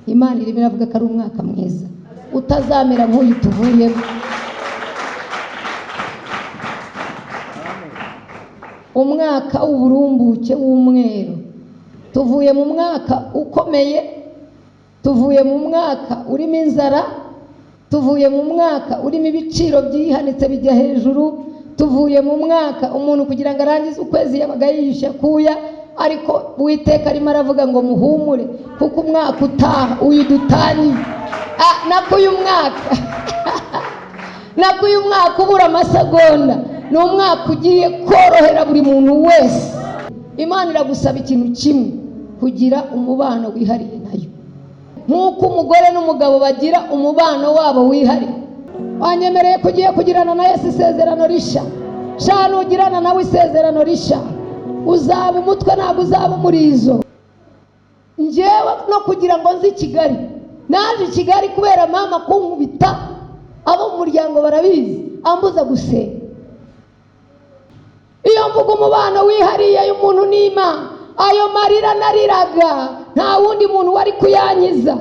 Imana irimo iravuga ko ari umwaka mwiza utazamera nk'uyu tuvuyemo. Umwaka w'uburumbuke w'umweru. Tuvuye mu mwaka ukomeye, tuvuye mu mwaka urimo inzara, tuvuye mu mwaka urimo ibiciro byihanitse bijya hejuru, tuvuye mu mwaka umuntu kugira ngo arangize ukwezi yabaga yiyushye kuya, ariko Uwiteka arimo aravuga ngo muhumure, kuko umwaka utaha uyu dutangiye, nako uyu mwaka nako uyu mwaka ubura amasegonda, ni umwaka ugiye korohera buri muntu wese. Imana iragusaba ikintu kimwe, kugira umubano wihariye nayo, nk'uko umugore n'umugabo bagira umubano wabo wihariye. Wanyemereye kugiye kugirana na Yesu isezerano rishya, sha nugirana nawe isezerano rishya uzaba umutwe, ntabwo uzaba umurizo. Njyewe no kugira ngo nzi Kigali, naje i Kigali kubera mama kunkubita, abo mu muryango barabizi, ambuza gusenga. Iyo mvuga umubano wihariye y'umuntu n'Imana, ayo marira nariraga nta wundi muntu wari kuyankiza,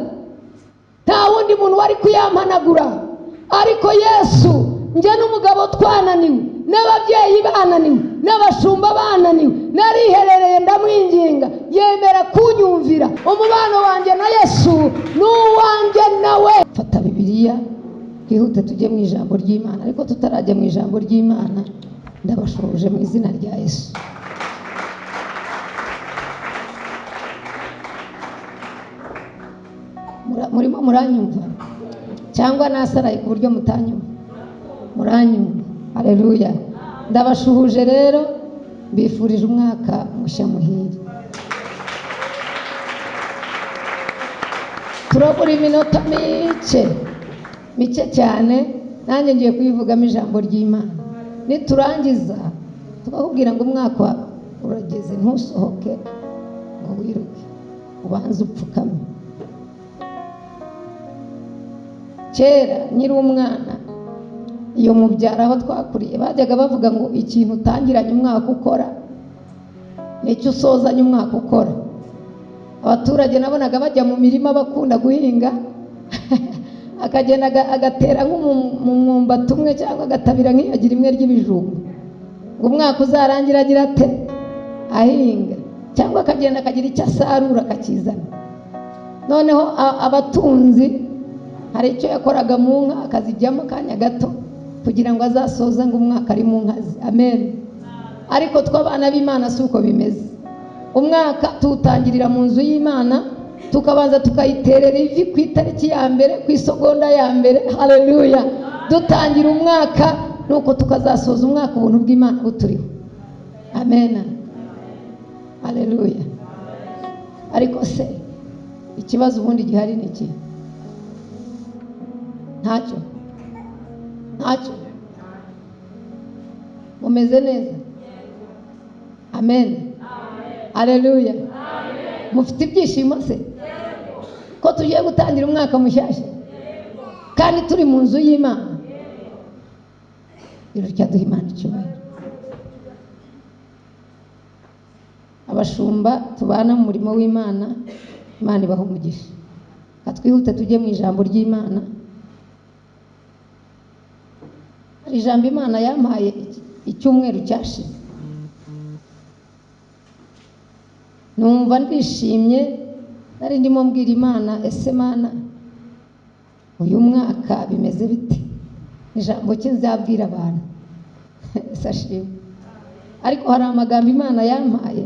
nta wundi muntu wari kuyampanagura, ariko Yesu njye n'umugabo twananiwe, n'ababyeyi bananiwe, n'abashumba bananiwe, nariherereye ndamwinginga yemera kunyumvira. Umubano wanjye na Yesu n'uwanjye nawe. Fata Bibiliya twihute tujye mu ijambo ry'Imana, ariko tutarajya mu ijambo ry'Imana ndabashoje mu izina rya Yesu. Murimo muranyumva cyangwa nasaraye ku buryo mutanyumva? Muranyumva? Haleluya. Ndabashuhuje rero, mbifurije umwaka mushya muhire. Turabura iminota mike mike cyane, nanjye ngiye kuyivugamo ijambo ry'Imana. Niturangiza tukakubwira ngo umwaka urageze, ntusohoke ngo wiruke, ubanze upfukame. Kera nkiri umwana, iyo mu byaro aho twakuriye bajyaga bavuga ngo ikintu utangiranye umwaka ukora nicyo usozanye umwaka ukora. Abaturage nabonaga bajya mu mirima bakunda guhinga, akagenda agatera nko mu mwumbati umwe cyangwa agatabira nk'iyagira imwe ry'ibijumba, ngo umwaka uzarangira agira ate ahinga, cyangwa akagenda akagira icyo asarura akakizana. Noneho abatunzi hari icyo yakoraga mu nka akazijyamo akanya gato kugira ngo azasoze ngo umwaka ari mu nka ze. Amen. Ariko tw'abana b'Imana si uko bimeze. Umwaka tuwutangirira mu nzu y'Imana, tukabanza tukayiterera ivi ku itariki ya mbere, ku isegonda ya mbere. Haleluya. Dutangira umwaka nuko tukazasoza umwaka ubuntu bw'Imana buturiho. Amen. Haleluya. Ariko se ikibazo ubundi gihari ni iki? Ntacyo, ntacyo. Mumeze neza? Amen. Haleluya. Mufite ibyishimo se ko tugiye gutangira umwaka mushyashya kandi turi mu nzu y'Imana? Irutya duha Imana icyubahiro. Abashumba tubana mu murimo w'Imana, Imana ibaha umugisha. Twihute tujye mu ijambo ry'Imana. Hari ijambo Imana yampaye icyumweru cyashize, numva ndishimye, nari ndimo mbwira Imana, ese Mana uyu mwaka bimeze bite? Ijambo ki nzabwira abantu? Ese ashimwe. Ariko hari amagambo Imana yampaye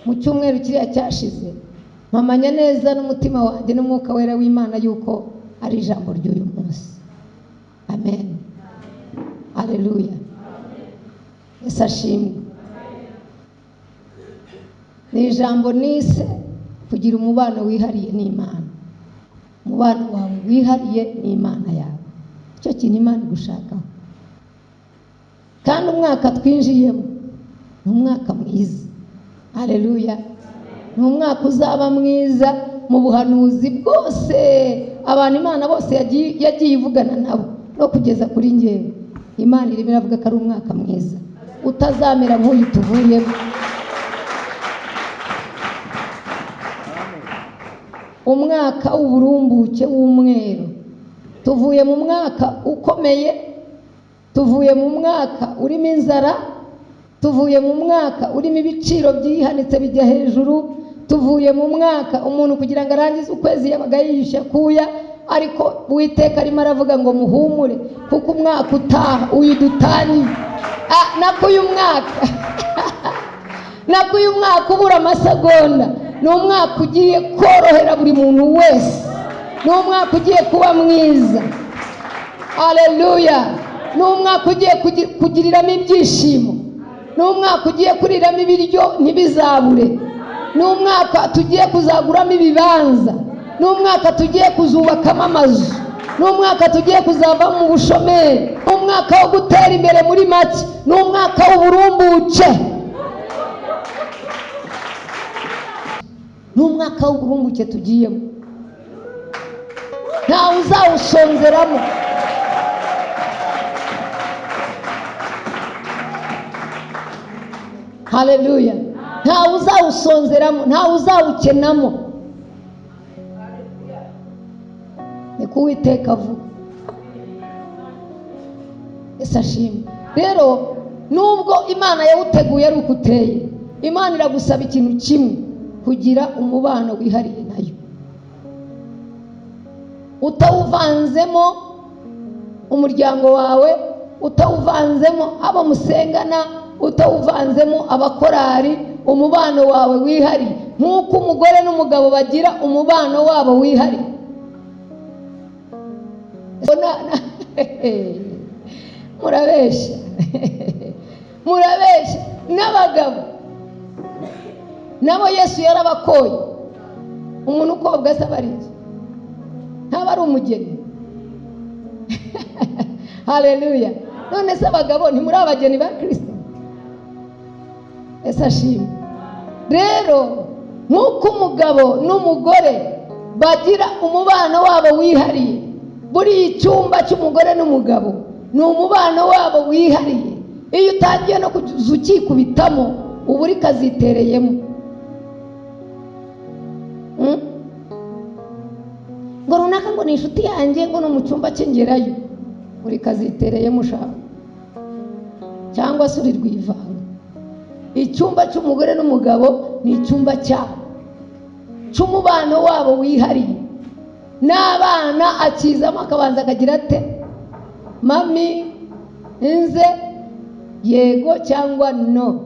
mu cyumweru kiriya cyashize, mpamanya neza n'umutima wanjye n'umwuka wera w'Imana yuko ari ijambo ry'uyu munsi. Amen. Haleluya. Ese ashimwe. Ni ijambo nise kugira umubano wihariye n'Imana. Umubano wawe wihariye n'Imana yawe, icyo kintu Imana igushakaho. Kandi umwaka twinjiyemo ni umwaka mwiza. Haleluya. Ni umwaka uzaba mwiza mu buhanuzi bwose abantu Imana bose yagiye ivugana nabo no kugeza kuri njyewe. Imana irimo iravuga ko ari umwaka mwiza utazamera nk'uyu tuvuyemo. Umwaka w'uburumbuke w'umweru. Tuvuye mu mwaka ukomeye, tuvuye mu mwaka urimo inzara, tuvuye mu mwaka urimo ibiciro byihanitse bijya hejuru, tuvuye mu mwaka umuntu kugira ngo arangize ukwezi yabaga yiyushye kuya, ariko Uwiteka arimo aravuga ngo muhumure, kuko umwaka utaha uyu dutangiye, nako uyu mwaka nako uyu mwaka ubura amasegonda, ni umwaka ugiye korohera buri muntu wese, ni umwaka ugiye kuba mwiza. Haleluya! Ni umwaka ugiye kugiriramo ibyishimo, ni umwaka ugiye kuriramo ibiryo ntibizabure, ni umwaka tugiye kuzaguramo ibibanza, ni umwaka tugiye kuzubakamo amazu, ni umwaka tugiye kuzava mu bushomeri, ni umwaka wo gutera imbere muri make, ni umwaka w'uburumbuke. Ni umwaka w'uburumbuke tugiyemo, ntawe uzawusonzeramo. Haleluya! Ntawe uzawusonzeramo, ntawe uzawukenamo. Niko Uwiteka avuga. Ese ashimwe. Rero nubwo Imana yawuteguye ari uko uteye, Imana iragusaba ikintu kimwe, kugira umubano wihariye nayo, utawuvanzemo umuryango wawe, utawuvanzemo abo musengana, utawuvanzemo abakorari, umubano wawe wihariye, nk'uko umugore n'umugabo bagira umubano wabo wihariye. Murabeshya, murabeshya. N'abagabo nabo Yesu yarabakoye. Umuntu ukobwa asaba ari iki? Ntaba ari umugeni. Haleluya! None se abagabo ntimuri abageni ba Kristo? Ese ashimwe. Rero nk'uko umugabo n'umugore bagira umubano wabo wihariye, buri icyumba cy'umugore n'umugabo ni umubano wabo wihariye. Iyo utangiye no kuza ukikubitamo, uba uri kazitereyemo. Ngo runaka ngo ni inshuti yanjye, ngo no mu cyumba cye ngerayo, uri kazitereyemo ushaka, cyangwa se uri rwivanga. Icyumba cy'umugore n'umugabo ni icyumba cyabo cy'umubano wabo wihariye. N'abana akizamo akabanza akagira ate? Mami inze, yego cyangwa no,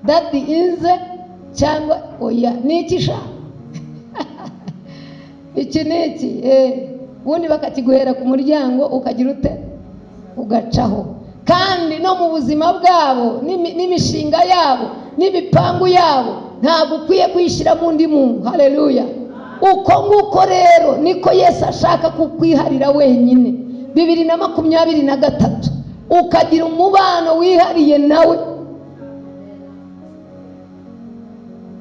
dadi inze cyangwa oya, ni iki sha? Iki ni iki? Ubundi bakakiguhera ku muryango ukagira ute? Ugacaho. Kandi no mu buzima bwabo n'imishinga yabo n'imipangu yabo, ntabwo ukwiye kwishyiramo undi muntu. Haleluya! Uko nguko rero niko Yesu ashaka kukwiharira wenyine. 2023 ukagira umubano wihariye nawe.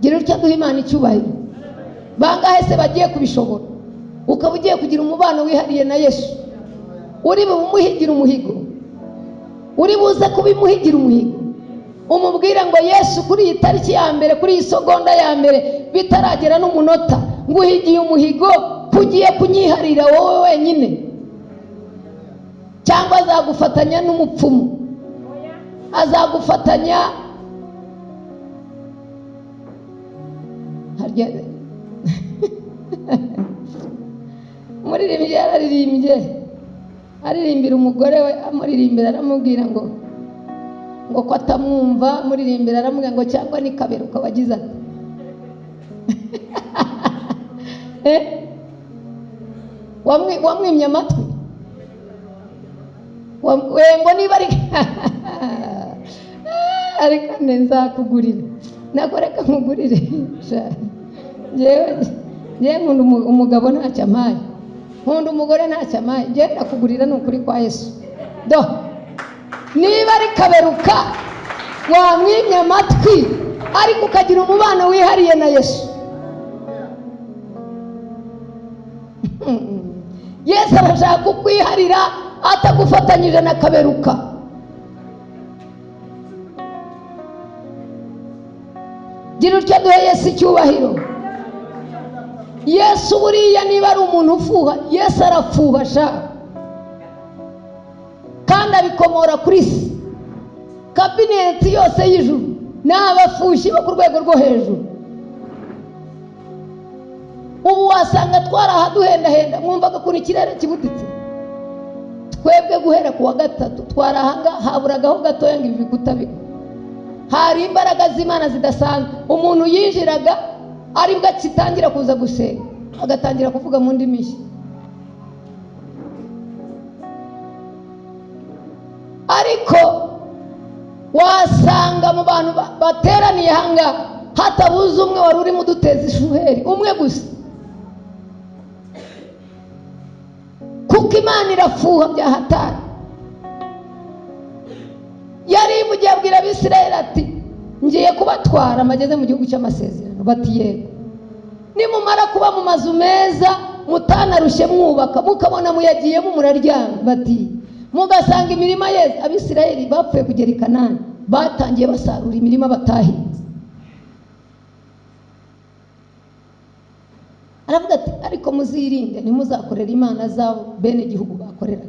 Gira utya duha Imana icyubahiro. Bangahe se bagiye kubishobora? Ukaba ugiye kugira umubano wihariye na Yesu, uri bumuhigira umuhigo, uri buze kubimuhigira umuhigo, umubwire ngo Yesu, kuri iyi tariki ya mbere, kuri iyi segonda ya mbere, bitaragera n'umunota, nguhigiye umuhigo kugiye kunyiharira wowe wenyine. Cyangwa azagufatanya n'umupfumu, azagufatanya harya. Umuririmbyi yararirimbye, aririmbira umugore we, amuririmbira aramubwira ngo ko atamwumva, amuririmbira aramubwira ngo cyangwa ni Kaberuka wagize ati wamwimye amatwi, ngo niba ari ariko nzakugurira, nako reka nkugurire. Njyewe nkunda umugabo ntacyo ampaye, nkunda umugore ntacyo ampaye, njyewe ndakugurira ni ukuri kwa Yesu. Do niba ari Kaberuka wamwimye amatwi, ariko ukagira umubano wihariye na Yesu. Yesu arashaka kukwiharira atagufatanyije na Kaberuka. Gira utya duhe Yesu icyubahiro. Yesu buriya niba ari umuntu ufuha, Yesu arafuha sha, kandi abikomora kuri se. Kabineti yose y'ijuru ni abafushyi bo ku rwego rwo hejuru. Ubu wasanga twarahaduhendahenda, mwumvaga kuri ikirere kibuditse. Twebwe guhera ku wa gatatu twarahanga, haburagaho gatoya ngo ibi bikuta bigwe. Hari imbaraga z'Imana zidasanzwe. Umuntu yinjiraga aribwo akitangira kuza gusenga, agatangira kuvuga mu ndimi nshya. Ariko wasanga mu bantu bateraniye hanga hatabuze umwe wari urimo uduteza ishuheri, umwe gusa. Kuko Imana irafuha bya hatari. Yari ivugiye abwira Abisirayeli ati ngiye kubatwara mageze mu gihugu cy'amasezerano. Bati yego. Nimumara kuba mu mazu meza mutanarushye mwubaka, mukabona muyagiyemo muraryama. Bati mugasanga imirima yeze. Abisirayeli bapfuye kugera i Kanani, batangiye basarura imirima batahinze. Aravuga ati ariko muzirinde ntimuzakorera imana zabo bene gihugu bakoreraga,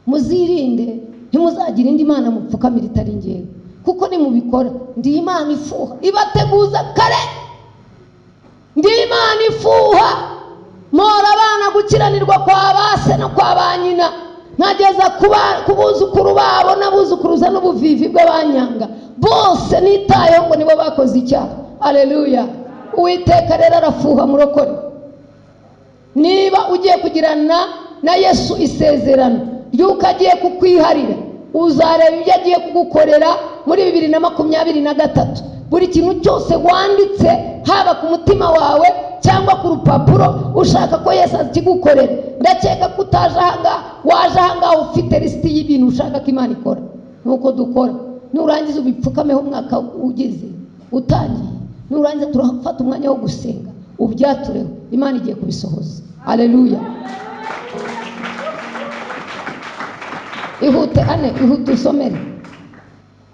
muzirinde ntimuzagira indi mana mupfukamira itari njyewe, kuko nimubikora ndi Imana ifuha ibateguza kare. Ndi Imana ifuha mpora abana gukiranirwa kwa base no kwa ba nyina, nkageza ku buzukuru babo n'abuzukuruza n'ubuvivi bw'abanyanga bose nitayeho ngo nibo bakoze icyaha. Haleluya. Uwiteka rero arafuha murokore. Niba ugiye kugirana na Yesu isezerano ry'uko agiye kukwiharira, uzareba ibyo agiye kugukorera muri 2023. Buri kintu cyose wanditse haba ku mutima wawe cyangwa ku rupapuro ushaka ko Yesu akigukorera, ndakeka ko utaje ahangaha, waje ahangaha ufite lisiti y'ibintu ushaka ko Imana ikora. Nuko dukora, nurangiza ubipfukameho umwaka ugize utangiye, nurangiza turafata umwanya wo gusenga ubyatureho, Imana igiye kubisohoza. Haleluya. Ihute ane, ihute usomere.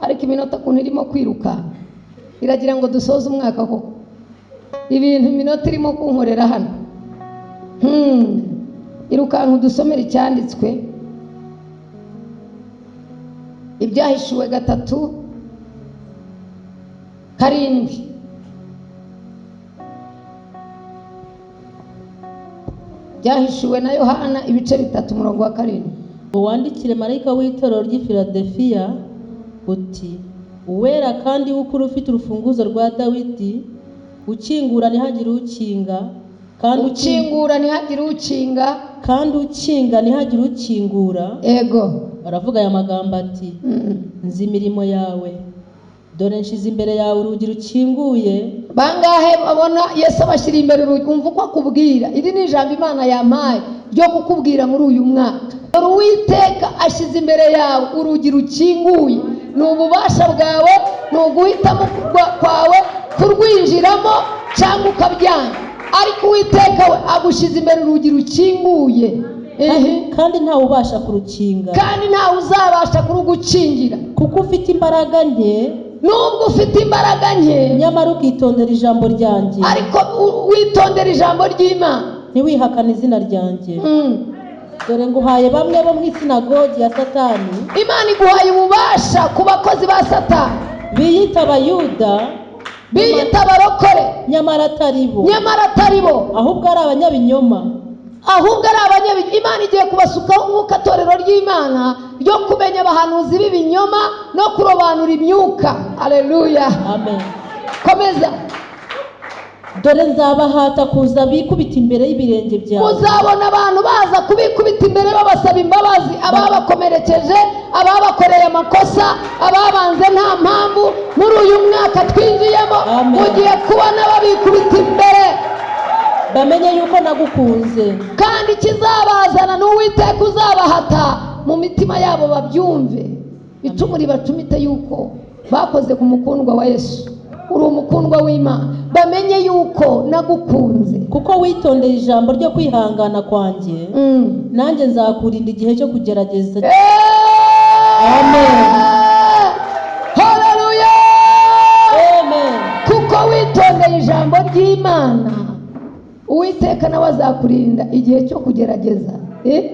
Ariko iminota kuntu irimo kwiruka iragira ngo dusoze umwaka koko. Ibintu iminota irimo kunkorera hano. Irukanka udusomere icyanditswe. Ibyahishuwe 3:7. Byahishuwe na Yohana ibice 3 umurongo wa 7. Wandikire marayika w'itorero ry'i Filadelfiya uti uwera kandi w'ukuri ufite urufunguzo rwa Dawidi, ukingura ntihagire ukinga, kandi ukingura ntihagire ukinga, kandi ukinga ntihagire ukingura. Ego. Aravuga aya magambo ati nzi imirimo yawe, dore nshize imbere yawe urugi rukinguye. Bangahe babona Yesu abashyira imbere urugi? Umva uko akubwira. Iri ni ijambo Imana yampaye ryo kukubwira muri uyu mwaka. Dore Uwiteka ashyize imbere yawe urugi rukinguye. Ni ububasha bwawe, ni uguhitamo kwawe kurwinjiramo cyangwa ukabyanga, ariko Uwiteka we agushyize imbere urugi rukinguye. Kandi ntawe ubasha kurukinga, kandi ntawe uzabasha kurugukingira, kuko ufite imbaraga nke. Nubwo ufite imbaraga nke, nyamara ukitondera ijambo ryanjye, ariko witondera ijambo ry'Imana, ntiwihakane izina ryanjye. Dore nguhaye bamwe bo mu isinagogi ya Satani. Imana iguhaye ububasha ku bakozi ba Satani biyita Abayuda, biyita abarokore, nyamara atari bo, nyamara atari bo, ahubwo ari abanyabinyoma, ahubwo ari abanyabinyoma. Imana igiye kubasukaho umwuka torero ry'Imana ryo kumenya abahanuzi b'ibinyoma no kurobanura imyuka. Haleluya. Amen. Komeza. Dore nzabahata kuza bikubita imbere y'ibirenge byawe. Uzabona abantu baza kubikubita imbere babasaba imbabazi, ababakomerekeje, ababakoreye amakosa, ababanze nta mpamvu. Muri uyu mwaka twinjiyemo ugiye kubona babikubita imbere, bamenye yuko nagukunze. Kandi ikizabazana ni Uwiteka uzabahata mu mitima yabo babyumve, icumu ribacumite yuko bakoze ku mukundwa wa Yesu. Uri umukundwa w'Imana, bamenye yuko nagukunze, kuko witondeye ijambo ryo kwihangana kwanjye. Nanjye nzakurinda igihe cyo kugerageza. Amen. Haleluya. Amen. Kuko witondeye ijambo ry'Imana, Uwiteka nawe azakurinda igihe cyo kugerageza.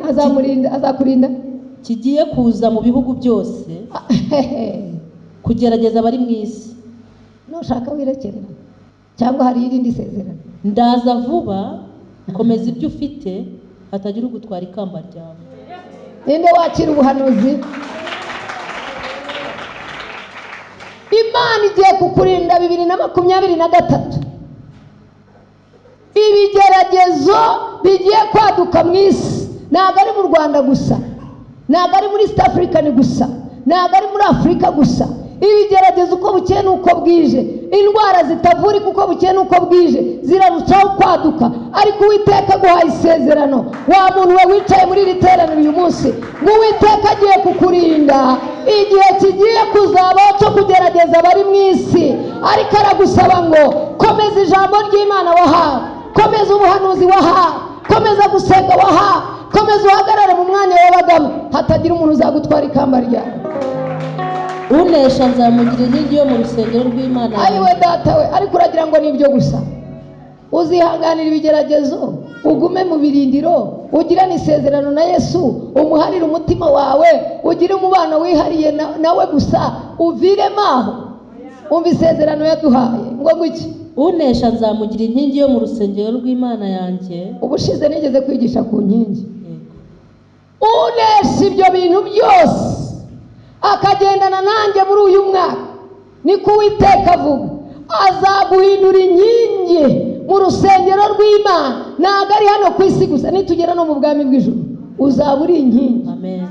Azamurinda, azakurinda kigiye kuza mu bihugu byose kugerageza abari mu isi. Nushaka wirekerera cyangwa hari irindi sezerano. Ndaza vuba, komeza ibyo ufite hatagira ugutwara ikamba ryawe. Ninde wakira ubuhanuzi? Imana igiye kukurinda 2023. Ibigeragezo bigiye kwaduka mu isi, ntabwo ari mu Rwanda gusa, ntabwo ari muri East African gusa, ntabwo ari muri Afurika gusa. Ibigeragezo uko bukeye n'uko bwije, indwara zitavurika uko bukeye n'uko bwije zirarushaho kwaduka. Ariko Uwiteka aguhaye isezerano, wa muntu we wicaye muri iri teraniro uyu munsi, ngo Uwiteka agiye kukurinda igihe kigiye kuzabaho cyo kugerageza abari mu isi. Ariko aragusaba ngo komeza ijambo ry'Imana wahawe, komeza ubuhanuzi wahawe, komeza gusenga wahawe, komeza uhagarare mu mwanya w'abagabo, hatagira umuntu uzagutwara ikamba ryawe. Unesha nzamugira inkingi yo mu rusengero rw'Imana. Ayiwe data we, ariko uragira ngo nibyo gusa? Uzihanganira ibigeragezo, ugume mu birindiro, ugirane isezerano na Yesu, umuharire umutima wawe, ugire umubano wihariye nawe gusa, uviremo aho. Umva isezerano yaduhaye ngo guki? Unesha nzamugira inkingi yo mu rusengero rw'Imana yanjye. Ubushize nigeze kwigisha ku nkingi. Unesha ibyo bintu byose akagendana nanjye muri uyu mwaka, niko Uwiteka avuga, azaguhindura inkingi mu rusengero rw'Imana. Ntabwo ari hano ku isi gusa, nitugera no mu bwami bw'ijuru uzaba uri inkingi. Amen.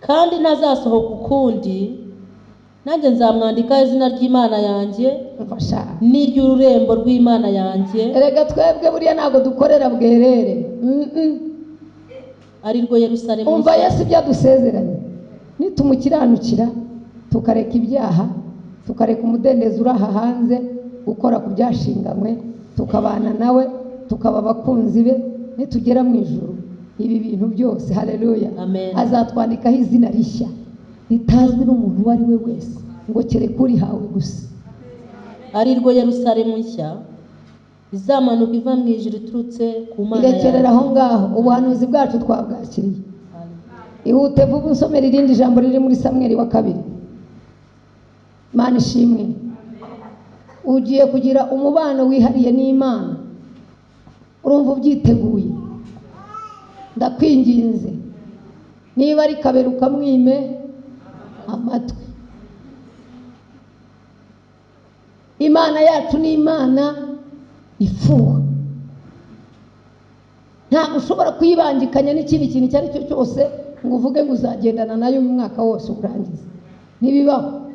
Kandi ntazasohoka ukundi, nanjye nzamwandika izina ry'Imana yanjye n'iry'ururembo rw'Imana yanjye. Erega twebwe buriya ntabwo dukorera bwerere, ari rwo Yerusalemu. Umva Yesu ibyo adusezeranye, nitumukiranukira tukareka ibyaha, tukareka umudendezo uri aha hanze ukora ku byashinganywe, tukabana nawe, tukaba abakunzi be, nitugera mu ijuru ibi bintu byose, haleluya, azatwandikaho izina rishya ritazwi n'umuntu uwo ari we wese, ngo kereka urihawe gusa, ari rwo Yerusalemu nshya izamanuka iva mu ijuru iturutse ku Mana. Irekerera aho ngaho, ubuhanuzi bwacu twabwakiriye. Ihute vuba usomera irindi jambo riri muri Samweli wa kabiri. Imana ishimwe. Ugiye kugira umubano wihariye n'Imana, urumva ubyiteguye? Ndakwinginze, niba ari kabera ukamwime amatwi. Imana yacu ni Imana ifuha, ntabwo ushobora kuyibangikanya n'ikindi kintu icyo ari cyo cyose ngo uvuge ngo uzagendana nayo mu mwaka wose urangize, ntibibaho.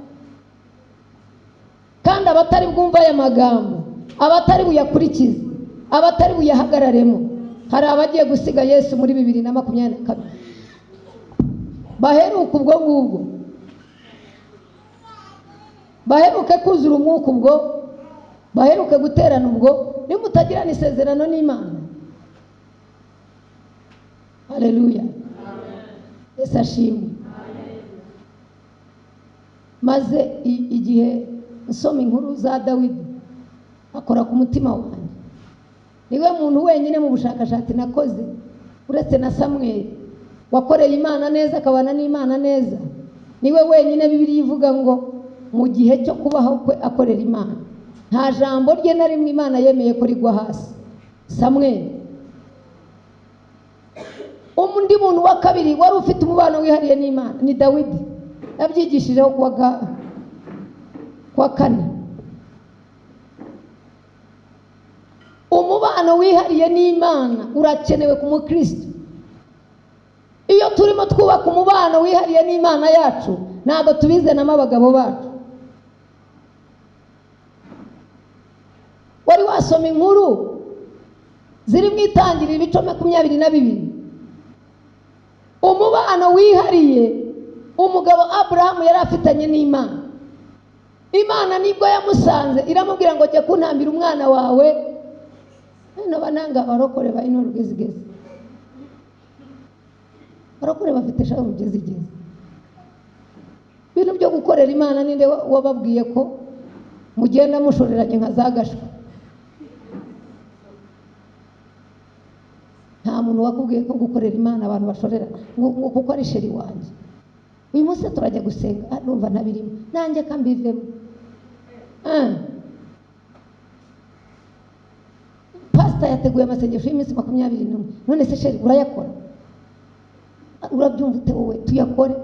Kandi abatari bwumva aya magambo, abatari buyakurikize, abatari buyahagararemo, hari abagiye gusiga Yesu muri 2022 baheruka ubwo ngubwo, baheruke kuzura umwuka ubwo, baheruke guterana ubwo, nimutagirana isezerano n'Imana. Haleluya, Yesu ashimwe. Maze igihe nsoma inkuru za Dawidi akora ku mutima wanjye. Niwe muntu wenyine mu bushakashatsi nakoze uretse na Samweli wakoreye Imana neza akabana n'Imana neza. Niwe wenyine Bibiliya ivuga ngo mu gihe cyo kubaho kwe akorera Imana, nta jambo rye na rimwe Imana yemeye ko rigwa hasi. Samweli. Undi muntu wa kabiri wari ufite umubano wihariye n'Imana ni Dawidi. Yabyigishijeho kuwa kane. Umubano wihariye n'Imana urakenewe ku mukristo. Iyo turimo twubaka umubano wihariye n'Imana yacu, ntabwo tubizenamo abagabo bacu. Wari wasoma inkuru ziri mu Itangiriro ibice 22. Umubano wihariye umugabo Abrahamu yari afitanye n'Imana. Imana nibwo yamusanze iramubwira ngo jya kuntambira umwana wawe. None bananga abarokore ba ino rugezigezi, abarokore bafite shaka rugezigezi. Ibintu byo gukorera Imana ninde wababwiye ko mugenda mushoreranye nka zagashwe? Nta muntu wakubwiye ko gukorera Imana abantu bashorera ngo kuko ari sheri wanjye. Uyu munsi turajya gusenga, numva ntabirimo, nanjye kambivemo. Pastor yateguye amasengesho y'iminsi 21, none se sheri urayakora? Urabyumva ute wowe? Tuyakore?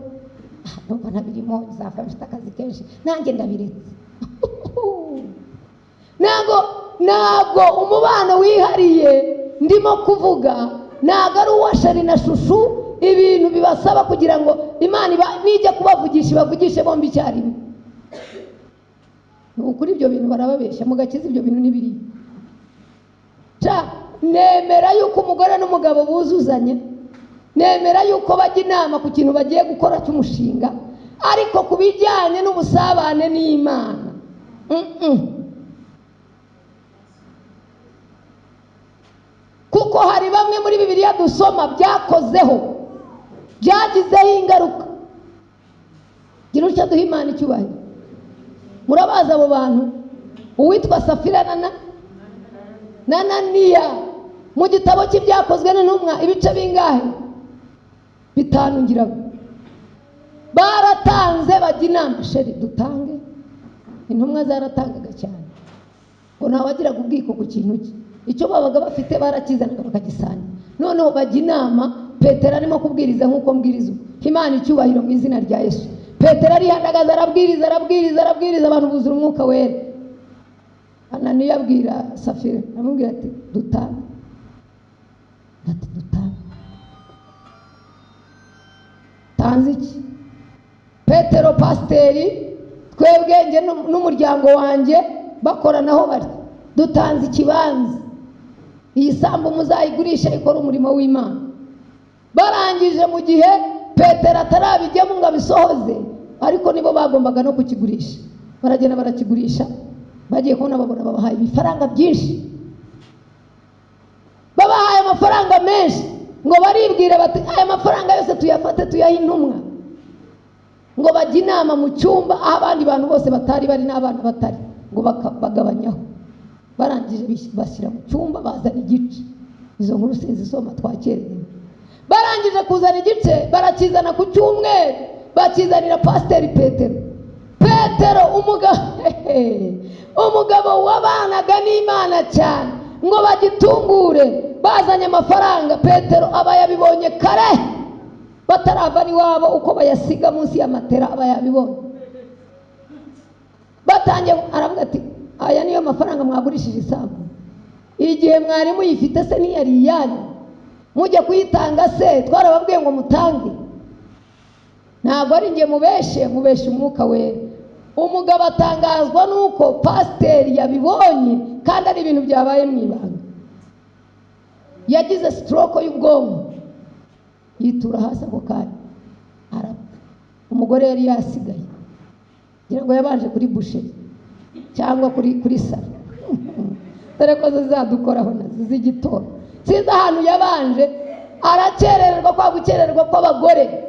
Numva ntabirimo, nzapfa mfite akazi kenshi, nanjye ndabiretse. Ntabwo umubano wihariye ndimo kuvuga, ntabwo ari uwa sheri na shushu. Ibintu bibasaba kugira ngo Imana nijya kubavugisha ibavugishe bombi icyarimwe. Ni ukuri ibyo bintu barababeshya, mugakiza ibyo bintu n'ibiri. Nemera yuko umugore n'umugabo buzuzanya, nemera yuko bajya inama ku kintu bagiye gukora cy'umushinga, ariko ku bijyanye n'ubusabane n'Imana Kuko hari bamwe muri Bibiliya dusoma byakozeho, byagizeho ingaruka. Gira utya duha Imana icyubahiro. Murabazi abo bantu, uwitwa Safira na Ananiya mu gitabo cy'ibyakozwe n'intumwa ibice bingahe? 5 ngira ngo. Baratanze bajya inama, sheri dutange. Intumwa zaratangaga cyane, ngo ntawagiraga ubwiko ku kintu cye, icyo babaga bafite barakizanaga bakagisangira. Noneho bajya inama, Petero arimo kubwiriza nk'uko mbwiriza ubu. Imana icyubahiro mu izina rya Yesu. Petero arihandagaza arabwiriza arabwiriza arabwiriza, abantu buzura umwuka wera. Ananiya abwira Safira, aramubwira ati dutange. Ati dutange. Tanze iki? Petero pasiteri, twebwe njye n'umuryango wanjye bakoranaho bari, dutanze ikibanza, iyi sambu muzayigurisha ikora umurimo w'Imana. Barangije mu gihe Petero atarabijyamo ngo abisohoze, ariko nibo bagombaga no kukigurisha, baragenda barakigurisha. Bagiye kubona babona babahaye ibifaranga byinshi, babahaye amafaranga menshi, ngo baribwira bati aya mafaranga yose tuyafate tuyahe intumwa. Ngo bajye inama mu cyumba aho abandi bantu bose batari bari n'abana batari, ngo bagabanyaho. Barangije bashyira mu cyumba bazana igice. Izo nkuru sinzisoma twakererewe. Barangije kuzana igice barakizana ku cyumweru, bakizanira pasiteri Petero. Petero umugabo wabanaga n'Imana cyane, ngo bagitungure bazanye amafaranga. Petero aba yabibonye kare, batarava n'iwabo uko bayasiga munsi y'amatera aba yabibonye. Batangiye aravuga ati aya niyo mafaranga mwagurishije isambu, igihe mwari muyifite se ntiyari iyanyu, mujya kuyitanga se twarababwiye ngo mutange. Ntabwo ari njye mubeshe, mubeshe umwuka wera. Umugabo atangazwa nuko pasiteri yabibonye kandi ari ibintu byabaye mu ibanga. Yagize stroke y'ubwonko, yitura hasi ako kanya arapfa. Umugore yari yasigaye, ngira ngo yabanje kuri busheri cyangwa kuri salo, dore ko zizadukoraho nazo z'igitora. Sinzi ahantu yabanje, arakerererwa kwa gukerererwa kw'abagore.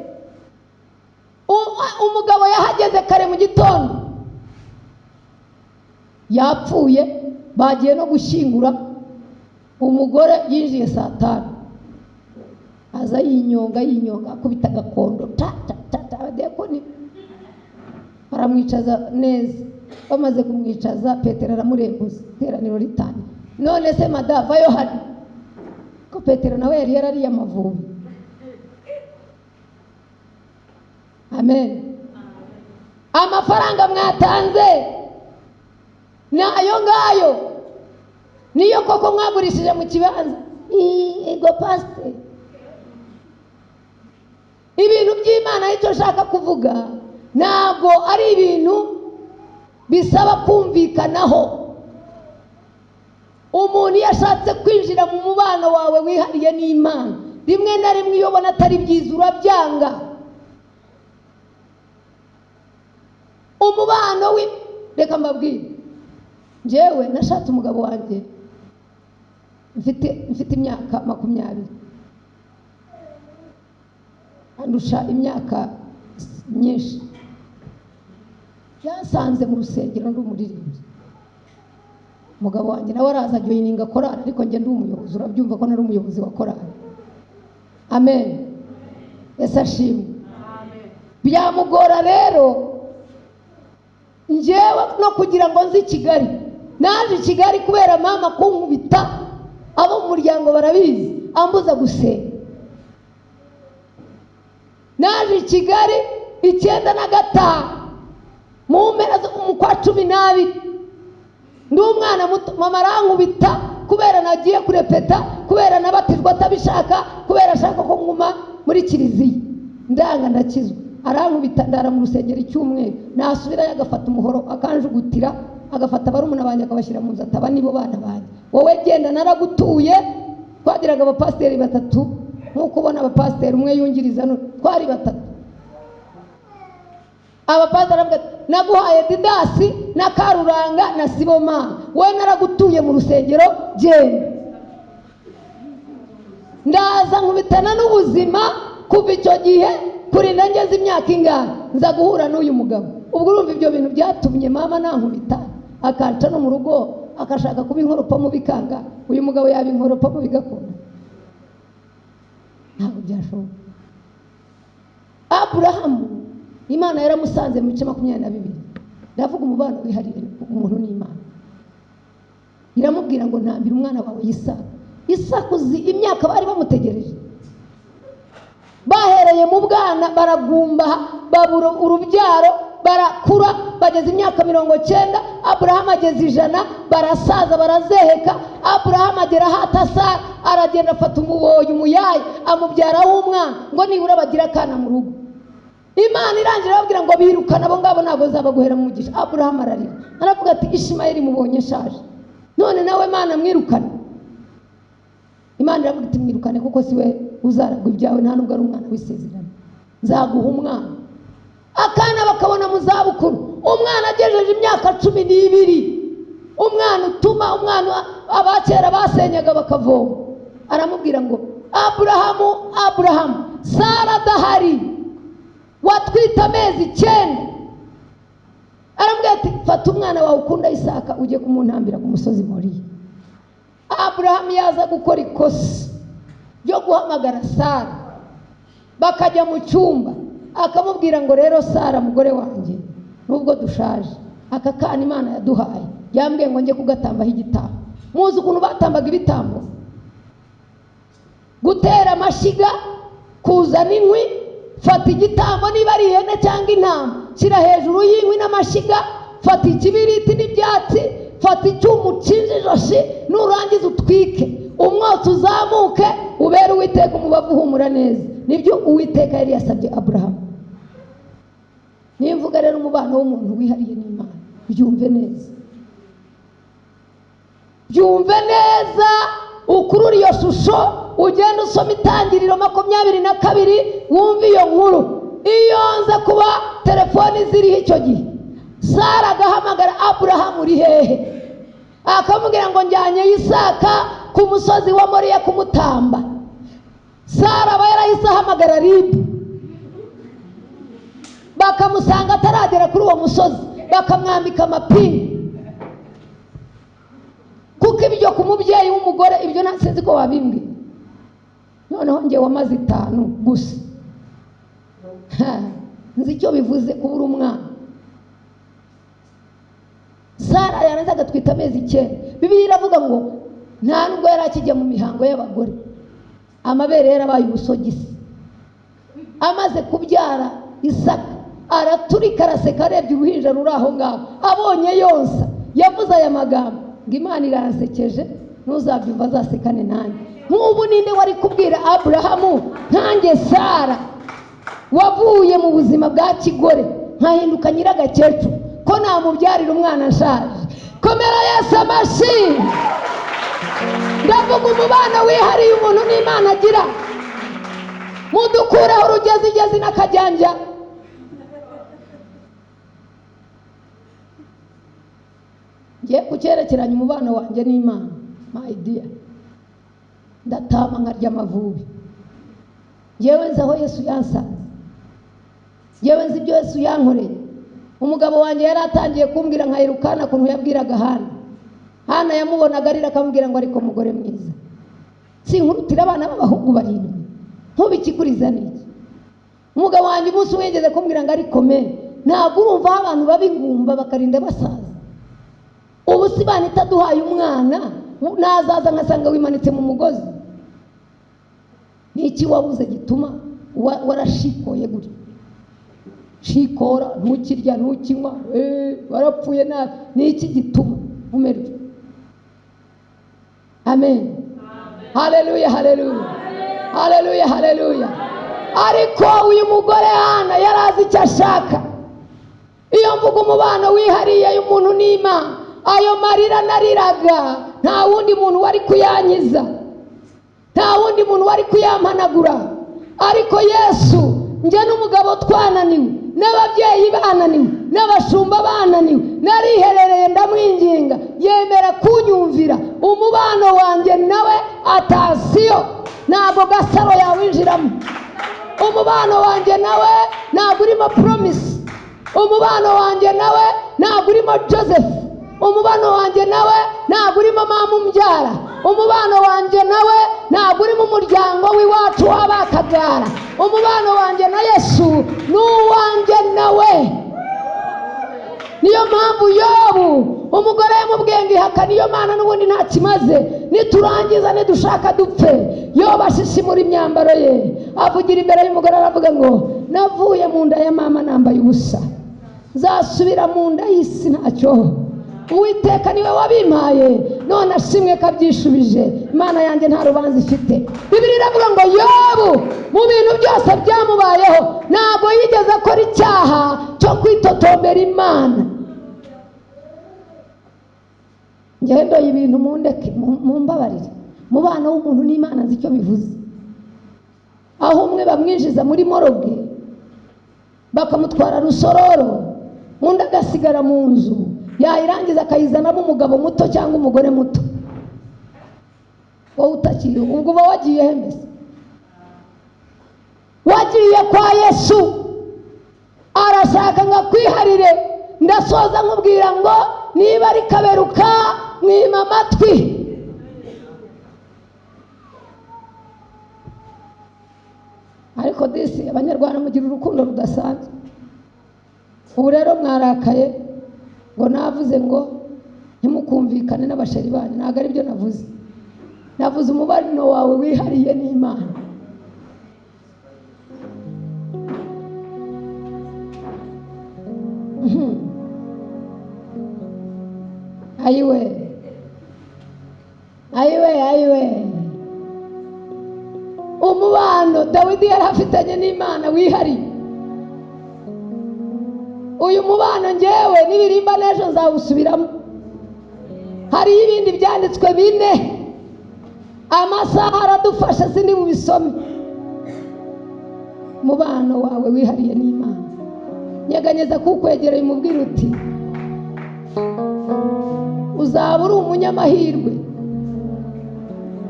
Umugabo yahageze kare mu gitondo, yapfuye, bagiye no gushyingura. Umugore yinjiye saa 5, aza yinyonga yinyonga, akubita agakondo ta ta ta ta, abadiyakoni baramwicaza neza. Bamaze kumwicaza, Petero aramurembuza, iteraniro ritangira. None se madava yo hano, ko Petero nawe yari yarariye amavubi. Amen. Amafaranga mwatanze ni ayo ngayo, niyo koko mwagurishije mu kibanza. Ego pasiteri, ibintu by'Imana icyo nshaka kuvuga ntabwo ari ibintu bisaba kumvikanaho. Umuntu iyo ashatse kwinjira mu mubano wawe wihariye n'Imana, rimwe na rimwe iyo ubona atari byiza urabyanga. Umubano we, reka mbabwire, njyewe nashatse umugabo wanjye mfite imyaka 20, andusha imyaka myinshi. Yansanze mu rusengero ndi umuririmbyi. Umugabo wanjye nawe araza ajoyininga korali, ariko njye ndi umuyobozi, urabyumva ko nari umuyobozi wa korali. Amen. Yesu ashimwe. Byamugora rero njyewe no kugira ngo nzi Kigali. Naje Kigali kubera mama kunkubita, abo mu muryango barabizi, ambuza gusenga. Naje Kigali 95 mu mpera mu kwa 12, ndi umwana muto, mama arankubita kubera nagiye kurepeta, kubera nabatijwe atabishaka, kubera ashaka ko nguma muri kiliziya. Ndanga ndakizwa, arankubita ndara mu rusengero icyumweru, nasubirayo agafata umuhoro akanjugutira, agafata barumuna banjye akabashyira mu nzu, ataba nibo bana banjye. Wowe genda naragutuye. Twagiraga abapasiteri batatu, nk'uko ubona abapasiteri umwe yungiriza, twari batatu. Abapasiteri baravuga ati naguhaye Didasi na Karuranga na Sibomana, wowe naragutuye mu rusengero, genda. Ndaza nkubitana n'ubuzima kuva icyo gihe kurinda ngeze imyaka ingana, nza guhura n'uyu mugabo. Ubwo urumva ibyo bintu byatumye mama nankubita, akanca no mu rugo, akashaka kuba inkoropamo bikanga. Uyu mugabo yaba inkoropamo bigakunda, ntabwo byashoboka. Aburahamu Imana yaramusanze mu bice 22. Ndavuga umubano wihariye umuntu n'Imana. Iramubwira ngo ntambira umwana wawe Isaka. Isaka uzi imyaka bari bamutegereje, bahereye mu bwana baragumba, babura urubyaro, barakura bageze imyaka 90. Aburahamu ageze 100, barasaza barazeheka. Aburahamu agera aho aragenda afata umuboyi umuyayi amubyaraho umwana ngo nibura bagira akana mu rugo. Imana irangira ababwira ngo birukana abo ngabo ntabwo nzabaguhera umugisha. Aburahamu ararira aravuga ati Ishimayeli mubonye nshaje, none nawe Mana mwirukane. Imana iravuga iti mwirukane kuko siwe uzaragwa ibyawe, nta nubwo ari umwana w'isezerano, nzaguha umwana. Akana bakabona mu zabukuru, umwana agejeje imyaka 12, umwana utuma umwana abakera basenyaga bakavoma. Aramubwira ngo Aburahamu, Aburahamu, Sara adahari watwita amezi 9. Aramubwira ati fata umwana wawe ukunda Isaka ujye kumuntambira ku musozi Moriya. Aburahamu yaza gukora ikosa ryo guhamagara Sara, bakajya mu cyumba, akamubwira ngo rero Sara mugore wanjye, nubwo dushaje, aka kana Imana yaduhaye yambwiye ngo njye kugatambaho igitambo. Muzi ukuntu batambaga ibitambo? Gutera amashyiga, kuzana inkwi, fata igitambo niba ari ihene cyangwa intama, shyira hejuru y'inkwi n'amashyiga, fata ikibiriti n'ibyatsi, fata icyuma ucinje ijosi, nurangiza utwike, umwotsi uzamuke ubere Uwiteka umubavu uhumura neza. Nibyo Uwiteka yari yasabye Aburahamu. Nimvuga rero umubano w'umuntu wihariye n'Imana, byumve neza, byumve neza, ukurure iyo shusho, ugenda usoma Itangiriro 22 wumve iyo nkuru. Iyo nza kuba telefoni ziriho icyo gihe, Sara agahamagara Aburahamu uri hehe, akamubwira ngo njyanye Isaka ku musozi wa Moriya kumutamba. Sara aba yarahise ahamagara Ribu, bakamusanga ataragera kuri uwo musozi, bakamwambika amapingu. Kuko ibyo ku mubyeyi w'umugore ibyo sinzi ko wabimbwiye. Noneho njye wamaze 5 gusa, nzi icyo bivuze kubura umwana. Sara yaranze agatwita amezi 9. Bibiliya iravuga ngo nta nubwo yari akijya mu mihango y'abagore, amabere yarabaye ubusogisi. Amaze kubyara Isaka araturika araseka, arebye uruhinja ruri aho ngaho, abonye yonsa, yavuze aya magambo ngo Imana iransekeje, ntuzabyumva azasekane nanjye. Nk'ubu ninde wari kubwira Aburahamu nkanjye Sara wavuye mu buzima bwa kigore nkahinduka nyiragakecuru, ko namubyarira umwana nshaje? Komera Yesu amashyi. Ndavuga umubano wihariye umuntu n'Imana agira. Mudukureho urugezigezi n'akajyanja. Ngiye kucyerekeranya umubano wanjye n'Imana, my dear, ndatama nkarya amavubi. Njyewe nzi aho Yesu yansanze, njyewe nzi ibyo Yesu yankoreye. Umugabo wanjye yari atangiye kumbwira nka Elukana ukuntu yabwiraga Hana. Hana yamubonaga arira akamubwira ngo ariko mugore mwiza, sinkurutira abana b'abahungu 7, Nk'ubikikuriza ni iki? Umugabo wanjye umunsi umwe yigeze kumbwira ngo ariko me, ntabwo urumva aho abantu baba ingumba bakarinda basaza. Ubu si Imana itaduhaye umwana, nazaza nkasanga wimanitse mu mugozi. Ni iki wabuze gituma warashikoye gutya? Shikora, ntukirya, ntukinywa, warapfuye nabi. Ni iki gituma umerwa? Amen. Haleluya, haleluya. Haleluya, haleluya. Ariko uyu mugore Hana yari azi icyo ashaka. Iyo mvuga umubano wihariye y'umuntu n'Imana, ayo marira nariraga nta wundi muntu wari kuyankiza, nta wundi muntu wari kuyampanagura. Ariko Yesu, njye n'umugabo twananiwe, n'ababyeyi bananiwe, n'abashumba bananiwe, nariherereye ndamwinginga, yemera kunyumvira. Umubano wanjye nawe atasiyo, ntabwo Gasaro yawinjiramo. Umubano wanjye nawe ntabwo urimo Promise. Umubano wanjye nawe ntabwo urimo Joseph. Umubano wanjye nawe ntabwo urimo mama umbyara. Umubano wanjye nawe ntabwo urimo umuryango w'iwacu w'Abakagara. Umubano wanjye na Yesu ni uwanjye nawe. Niyo mpamvu Yobu umugore yamubwiye ngo ihakane iyo Mana n'ubundi nta kimaze, niturangiza nidushaka dupfe. Yobu ashishimura imyambaro ye, avugira imbere y'umugore aravuga ngo navuye mu nda ya mama nambaye ubusa, nzasubira mu nda y'isi ntacyo. Uwiteka niwe wabimpaye, none ashimwe kabyishubije. Imana yanjye nta rubanza ifite. Bibiliya iravuga ngo Yobu mu bintu byose byamubayeho ntabwo yigeze akora icyaha cyo kwitotombera Imana. Ngendoye ibintu mundeke, mumbabarire. Mubano w'umuntu n'Imana nzi icyo bivuze. Aho umwe bamwinjiza muri moroge bakamutwara Rusororo, undi agasigara mu nzu, yayirangiza akayizanamo umugabo muto cyangwa umugore muto. Wowe utakiri, ubwo uba wagiye he mbese? Wagiye kwa Yesu, arashaka ngo akwiharire. Ndasoza nkubwira ngo niba ari Kaberuka mwima amatwi. Ariko disi Abanyarwanda mugira urukundo rudasanzwe. Ubu rero mwarakaye ngo navuze ngo ntimukumvikane n'abasheri banyu. Ntabwo ari byo navuze. Navuze umubano wawe wihariye n'Imana. Ayiwe, ayiwe, ayiwe. Umubano Dawidi yari afitanye n'Imana wihariye. Uyu mubano ngewe nibirimba n'ejo nzawusubiramo. Hari ibindi byanditswe bine, amasaha aradufasha sindi bubisome. Umubano wawe wihariye n'Imana. Nyeganyeza kukwegereye umubwira uti uzaba uri umunyamahirwe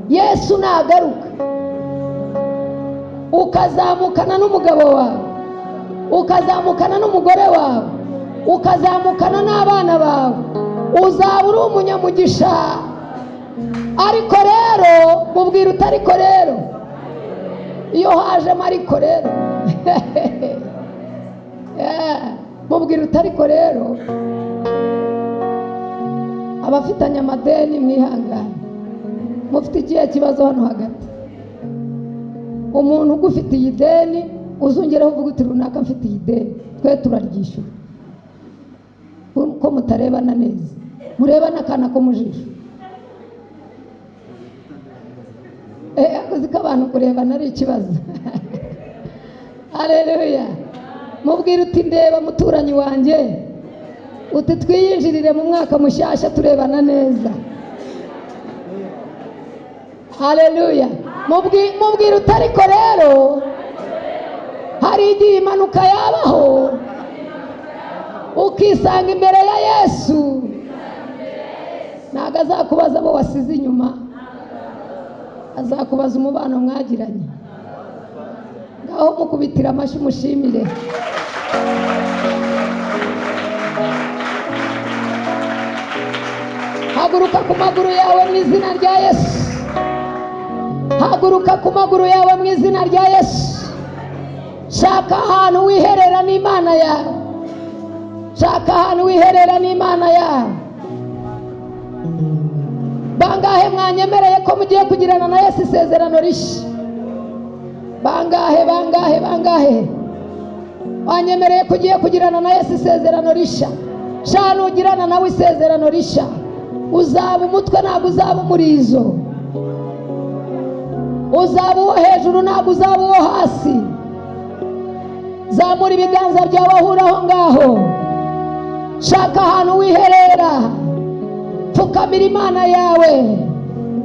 Yesu nagaruka, ukazamukana n'umugabo wawe, ukazamukana n'umugore wawe, ukazamukana n'abana bawe, uzaba uri umunyamugisha. Ariko rero mubwira uti ariko rero, iyo hajemo ariko rero mubwira uti ariko rero. Abafitanye amadeni mwihangane, mufite ikihe kibazo hano hagati? Umuntu ugufitiye ideni uzongeraho uvuga uti runaka mfitiye ideni, twe turaryishyura. Ko mutarebana neza, murebana akana ko mu jisho. Uzi ko abantu kurebana ari ikibazo. Haleluya. Mubwira uti ndeba muturanyi wanjye, uti twiyinjirire mu mwaka mushyashya turebana neza. Haleluya. Mubwira uti ariko rero hari igihe impanuka yabaho ukisanga imbere ya Yesu, ntabwo azakubaza abo wasize inyuma, azakubaza umubano mwagiranye. Ngaho mukubitira amashyi umushimire. Haguruka ku maguru yawe mu izina rya Yesu. Haguruka ku maguru yawe mu izina rya Yesu. Shaka ahantu wiherera n'Imana yawe. Shaka ahantu wiherera n'Imana yawe. Bangahe mwanyemereye ko mugiye kugirana na Yesu isezerano rishya? Bangahe, bangahe, bangahe wanyemereye ko ugiye kugirana na Yesu isezerano rishya? Shana ugirana nawe isezerano rishya, uzaba umutwe ntabwo uzaba umurizo, uzaba uwo hejuru ntabwo uzaba uwo hasi. Zamura ibiganza byawe aho uri aho ngaho. Shaka ahantu wiherera, pfukamira Imana yawe.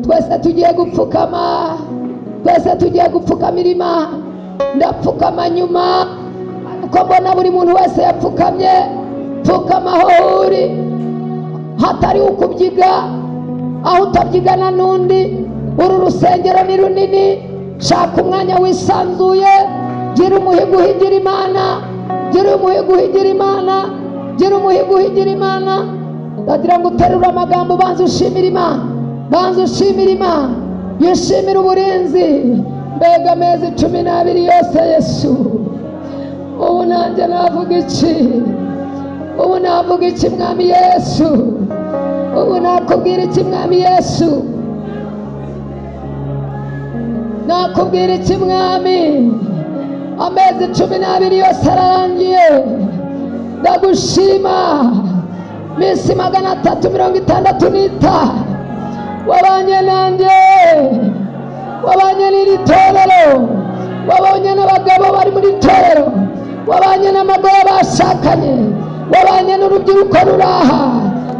Twese tugiye gupfukama, twese tugiye gupfukamira Imana. Ndapfukama nyuma uko mbona buri muntu wese yapfukamye. Pfukama aho uri, hatari ukubyiga, aho utabyigana n'undi. Uru rusengero ni runini, shaka umwanya wisanzuye. Gira umuhigo uhigira Imana, gira umuhigo uhigira Imana, gira umuhigo uhigira Imana. Ndagira ngo uterure amagambo, banza ushimira Imana, banza ushimira Imana, yishimira uburinzi. Mbega amezi 12 yose Yesu, ubu nanjye navuga iki? Ubu navuga iki Mwami Yesu? Ubu nakubwira iki Mwami Yesu? Nakubwira iki Mwami? Amezi 12 yose ararangiye, ndagushima. Minsi 365 wabanye nanjye, wabanye n'iri torero, wabanye n'abagabo bari muri torero, wabanye n'abagore bashakanye, wabanye n'urubyiruko ruraha.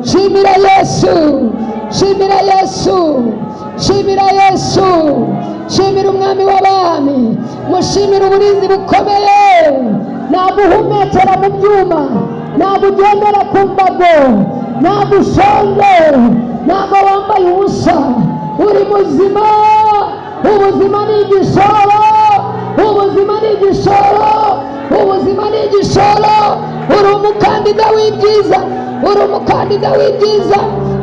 Shimira Yesu, shimira Yesu, shimira Yesu, shimira Umwami w'abami, mushimira uburinzi bukomeye. Ntabwo uhumekera mu byuma, ntabwo ugendera ku mbago, ntabwo ushonje, ntabwo wambaye ubusa, uri muzima. Ubuzima ni igishoro, ubuzima ni igishoro, ubuzima ni igishoro. Uri umukandida w'ibyiza, uri umukandida w'ibyiza,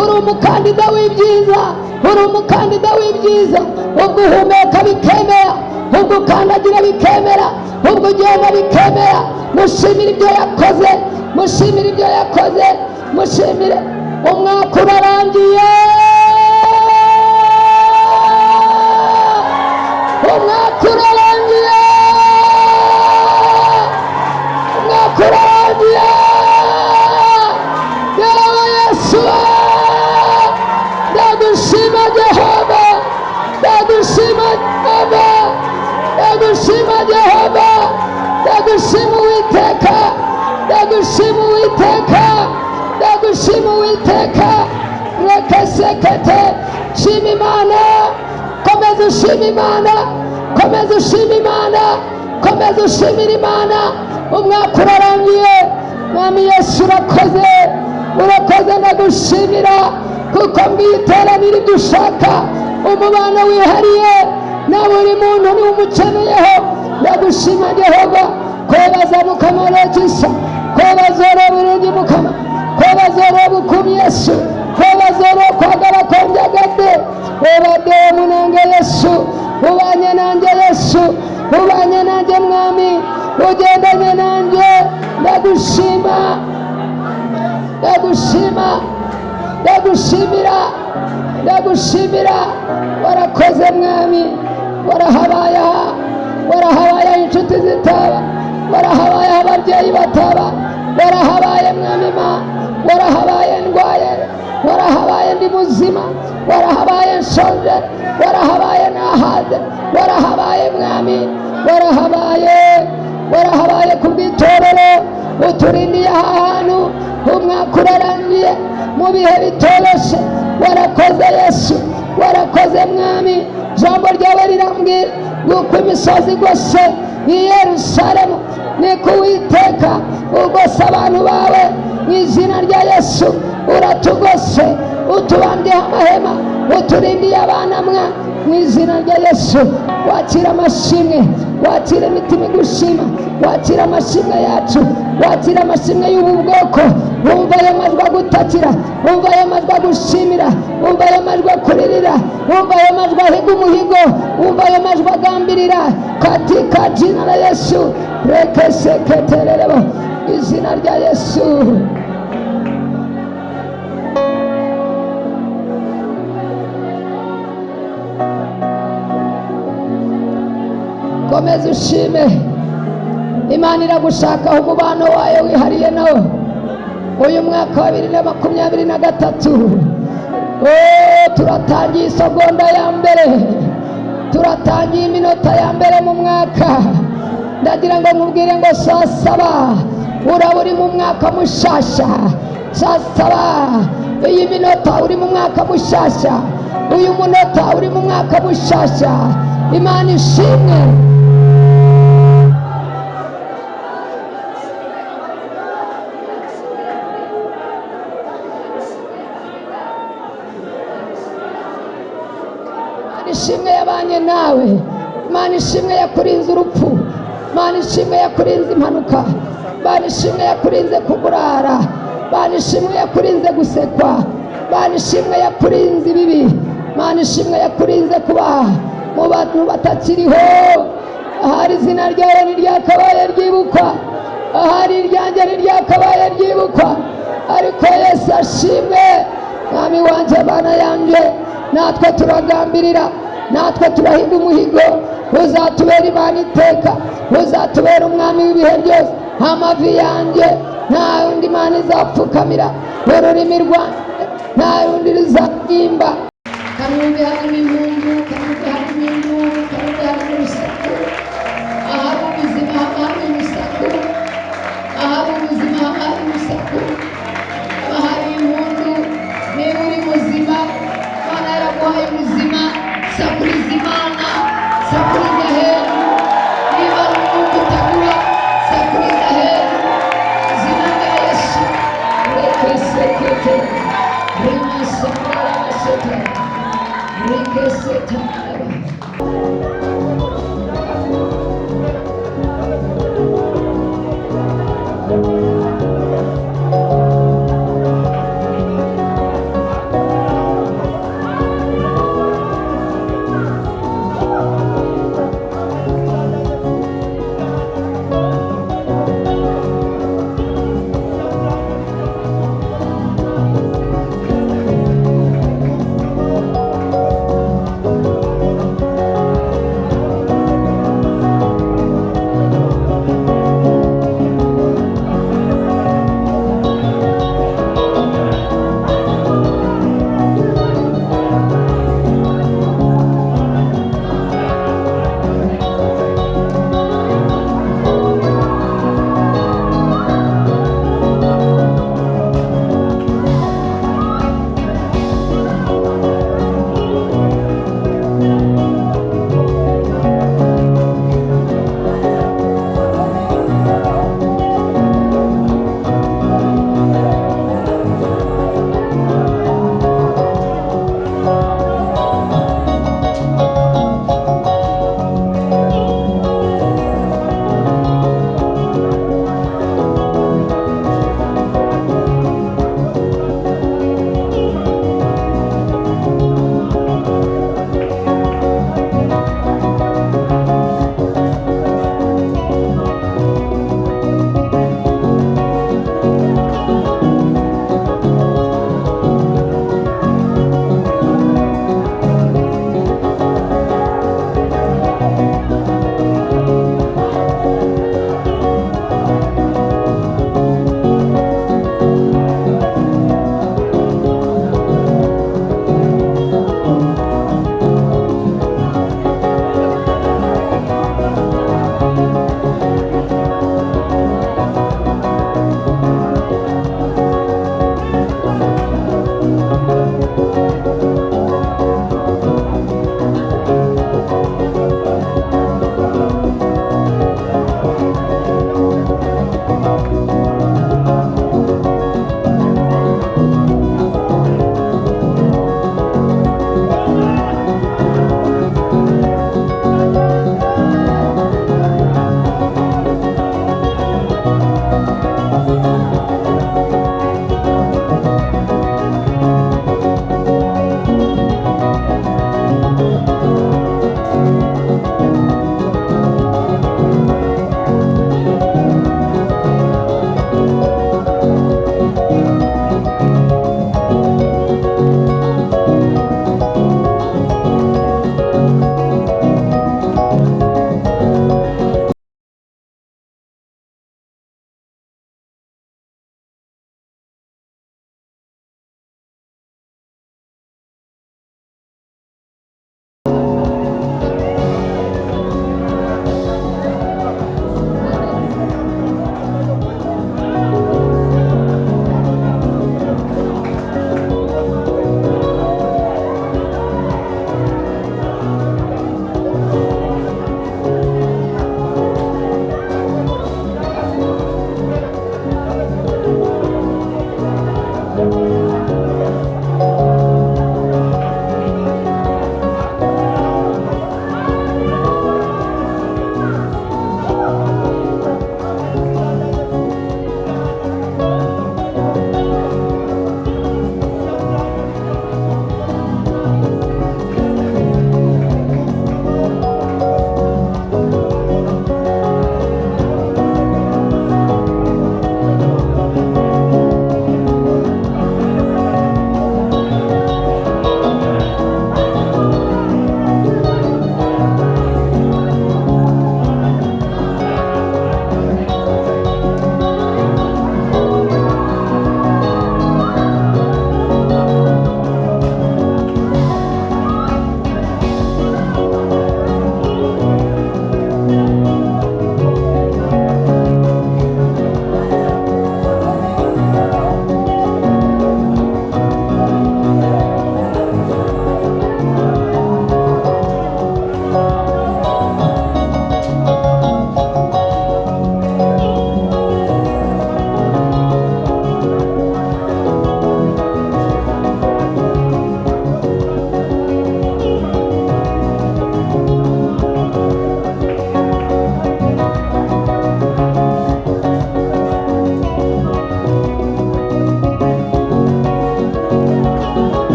uri umukandida w'ibyiza, uri umukandida w'ibyiza. Ubwo uhumeka bikemera, ubwo ukandagira bikemera, ubwo ugenda bikemera. Mushimire ibyo yakoze, mushimire ibyo yakoze, mushimire. Umwaka urarangiye, umwaka urarangiye, umwaka urarangiye. Yewe Yesu, ndagushima Jehova, ndagushima Jehova, ndagushima Jehova, ndagushima Uwiteka, ndagushima Uwiteka, ndagushima Uwiteka. Rekasekete, shima Imana, komeza ushima Imana, komeza ushima Imana, komeza ushimira Imana. Umwaka urarangiye, Mwami Yesu urakoze, urakoze, ndagushimira kuko mwiteranira ibyo ushaka, umubano wihariye na buri muntu ni umukeneyeho. Ndagushima Jehova, kwebaza Mukama olw'ekisa, kwebaza olw'obulungi Mukama, kwebaza olw'obukuumi Yesu, kwebaza olw'okwagala kw'onjagadde. Obadde omunange Yesu, ubanye nanjye Yesu, ubanye nanjye Mwami, ugendanye nanjye. Ndagushima, ndagushima, ndagushimira, ndagushimira. Warakoze Mwami, warahabaye aha, warahabaye aho inshuti zitaba, warahabaye aho ababyeyi bataba, warahabaye Mwami ma, warahabaye ndwaye, warahabaye ndi muzima, warahabaye nshonje, warahabaye nahaze, warahabaye Mwami, warahabaye, warahabaye ku bw'itorero. Uturindiye aha hantu, umwaka urarangiye mu bihe bitoroshe. Warakoze Yesu, warakoze Mwami. Ijambo ryawe rirambwira yuko imisozi igose i Yerusalemu, niko Uwiteka ugose abantu bawe mu izina rya Yesu. Uratugose, utubambyeho amahema, uturindiye abana mwa. Mu izina rya Yesu, wakira amashimwe, wakira imitima igushima, wakira amashimwe yacu, wakira amashimwe y'ubu bwoko. Wumva ayo majwi agutakira, wumva ayo majwi agushimira, wumva ayo majwi akuririra, wumva ayo majwi ahiga umuhigo, wumva ayo majwi agambirira. Katika jina la Yesu, rekeseketererebo, izina rya Yesu. Komeza ushime. Imana iragushakaho umubano wayo wihariye nawe. Uyu mwaka wa 2023, oh, turatangiye isegonda ya mbere, turatangiye iminota ya mbere mu mwaka. Ndagira ngo nkubwire ngo saa saba uraba uri mu mwaka mushasha. Saa saba iyi minota uri mu mwaka mushasha, uyu munota uri mu mwaka mushasha. Imana ishimwe. Imana ishimwe yabanye nawe. Imana ishimwe yakurinze urupfu. Imana ishimwe yakurinze impanuka. Imana ishimwe yakurinze kuburara. Imana ishimwe yakurinze gusekwa. Imana ishimwe yakurinze ibibi. Imana ishimwe yakurinze kuba mu bantu batakiriho. Ahari izina ryawe ntiryakabaye ryibukwa, ahari iryanjye ntiryakabaye ryibukwa, ariko Yesu ashimwe. Mwami wanjye, bana yanjye, natwe turagambirira, natwe turahiga umuhigo. Uzatubera Imana iteka, uzatubera umwami w'ibihe byose. Amavi yanjye nta wundi Imana izapfukamira, ururimi rwanjye nta wundi ruzahimba. Kanumve harimo impundu.